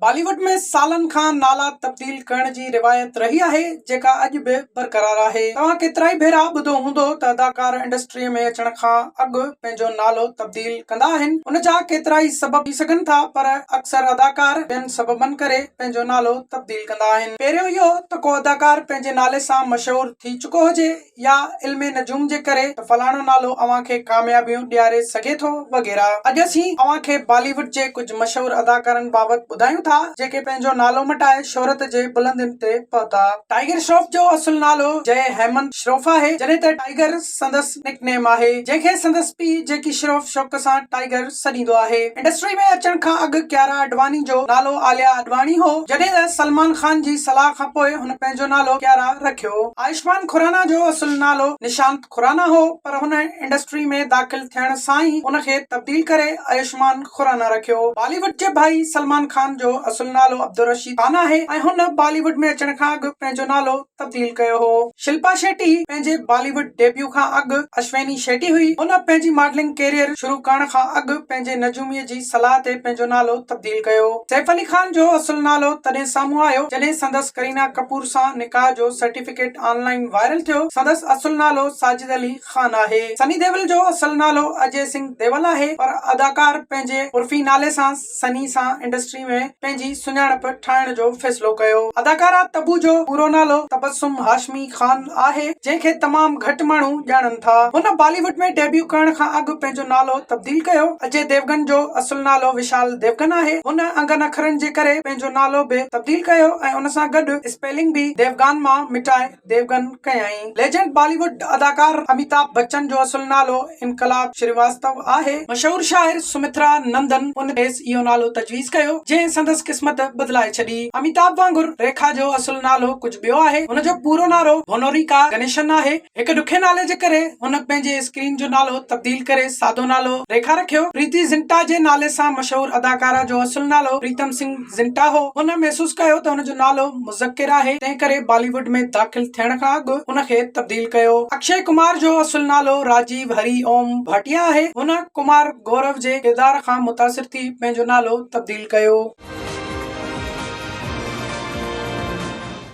بالي wood ۾ سالن کان نالا تبديل ڪرڻ جي روايت رهي آهي، جيڪا اڄ به برقرار آهي. توهان ڪيترائي ڀيرا ٻڌو هوندو ته اداڪار انڊسٽري ۾ اچڻ کان اڳ پنهنجو نالو تبديل ڪندا آهن. ان جا ڪيترائي سبب ٿي سگهن ٿا پر اڪثر اداڪار ٻين سببن ڪري پنهنجو نالو تبديل ڪندا آهن. پهريون اهو ته ڪو اداڪار پنهنجي نالي سان مشهور ٿي چڪو هجي يا علم نجوم جي ڪري ته فلاڻو نالو اوهان کي ڪاميابيون ڏياري سگهي ٿو وغيره. اڄ اسين اوهان کي بالي ووڊ جي ڪجهه مشهور اداڪارن بابت ٻڌايون ٿا جيڪي پنهنجو نالو مٽائي شهرت جي بلندين تي پهتا. ٽائيگر شروف جو اصل نالو جئه هيمنت شروف آهي جڏهن ته ٽائيگر سندس نڪ نيم آهي جنهن کي سندس پيء جيڪي شروف شوق سان ٽائيگر سڏيندو آهي. انڊسٽري ۾ اچڻ کان اڳ ڪيارا اڊواني جو نالو عاليا اڊواڻي هو، جڏهن ته سلمان خان جي صلاح کان پوء هن پنهنجو نالو ڪيارا رکيو. آيوشمان کرانا جو اصل نالو نشانت کرانا هو، پر هن انڊسٽري ۾ داخل ٿيڻ سان ئي ان کي تبديل ڪري آيوشمان کرانا رکيو. بالي ووڊ جي ڀائي سلمان خان جو اصل نالو عبدالرشيد خان آهي ۽ هن بالي ووڊ ۾ اچڻ کان اڳ پنهنجو نالو تبديل ڪيو هو. شلپا شيٽي پنهنجي بالي ووڊ ڊيبيو کان اڳ اشويني شيٽي هئي. هن پنهنجي ماڊلنگ ڪيريئر شروع ڪرڻ کان اڳ پنهنجي نجوميء جي صلاح تي پنهنجو نالو تبديل ڪيو. سيف علي خان جو اصل نالو تڏهن سامهون آيو جڏهن سندس ڪرينا ڪپور سان نڪاح جو سرٽيفڪيٽ آن لائين وائرل ٿيو. سندس اصل نالو ساجد علي خان آهي. سني ديول جو اصل نالو اجي سنگهه ديول آهي پر اداڪار پنهنجي عرفي نالي سان سني سان انڊسٽري ۾ پنهنجي سڃاڻپ ٺاهڻ جو فيصلو ڪيو. اداڪارا تبو جو پورو نالو تبسم هاشمي خان آهي، جنهن کي تمام گهٽ ماڻهو ڄاڻن ٿا. هن بالي ووڊ ۾ ڊيبيو ڪرڻ کان اڳ پنهنجو نالو تبديل ڪيو. اجي ديوگن جو اصل نالو وشال ديوگن آهي. هن انگن اکرن جي ڪري پنهنجو نالو به تبديل ڪيو ۽ ان سان گڏ اسپيلنگ به ديوگان مان مٽائي ديوگن ڪيائين. ليجنڊ بالي ووڊ اداڪار اميتاڀ بچن جو اصل نالو انقلاب شريواستو آهي. مشهور شاعر سمٿرا نندن ان کيس اهو نالو تجويز ڪيو، جنهن سندس قسمت بدلائي ڇڏي. اميتاڀ وانگر ريکا جو اصل نالو ڪجهه ٻيو آهي. هن جو پورو نالو ڀونوريڪا گنيشن آهي. هڪ ڏکي نالي جي ڪري هن پنهنجي اسڪرين جو نالو تبديل ڪري سادو نالو ريکا رکيو. پريتي زنٽا جي نالي سان مشهور اداڪارا جو اصل نالو پريتم سنگهه زنٽا هو. هن محسوس ڪيو ته هن جو نالو مذڪر آهي، تنهن ڪري بالي ووڊ ۾ داخل ٿيڻ کان اڳ ان کي تبديل ڪيو. اڪشي ڪمار جو اصل نالو راجيو هري اوم ڀاٽيا آهي. هن ڪمار گورو جي ڪردار کان متاثر ٿي پنهنجو نالو تبديل ڪيو.